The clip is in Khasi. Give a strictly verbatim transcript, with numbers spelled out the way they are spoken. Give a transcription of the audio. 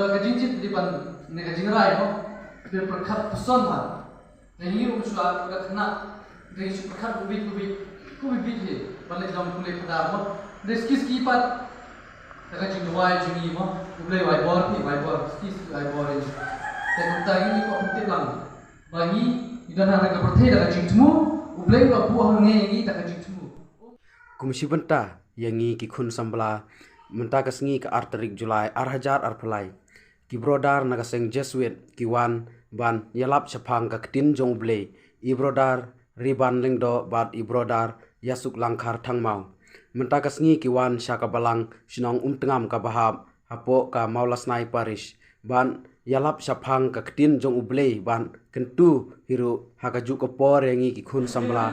Ka jingjied dei ban ne ka jingrai mo. Pyrkhat pyrshang ha. Ngi ruh shuwa ka khana, ngi shu pyrkhat u bit u bit, u bit bit hi ban leit long pule phadar mo. Ngi ski ski pat. Ka jingduwai jong ngi mo. U Blei wai bor hi, wai bor, ski ski wai bor hi. Te kumta ngi ko pyntip lang. Ba ngi i don ha ka pyrthei da ka jingthmu, U Blei u la buh hangne ngi da ka jingthmu. Kum shi bynta ïa ngi ki khun samla, mynta ka sngi ka ar tarik July ar hajar arphew lai. Ki brother na ka seng Jesuit ki wan ban ïalap shaphang ka ktien jong U Blei, i brother Riban Lyngdoh bad i brother Ïasuk Langkhar Thangmaw. Mynta ka sngi ki wan sha ka balang shnong Umtngam ka Bahap hapoh ka Mawlasnai Parish ban ïalap shaphang ka ktien jong U Blei ban kyntu hi ruh ha kajuh ka por ïa ngi ki khun samla.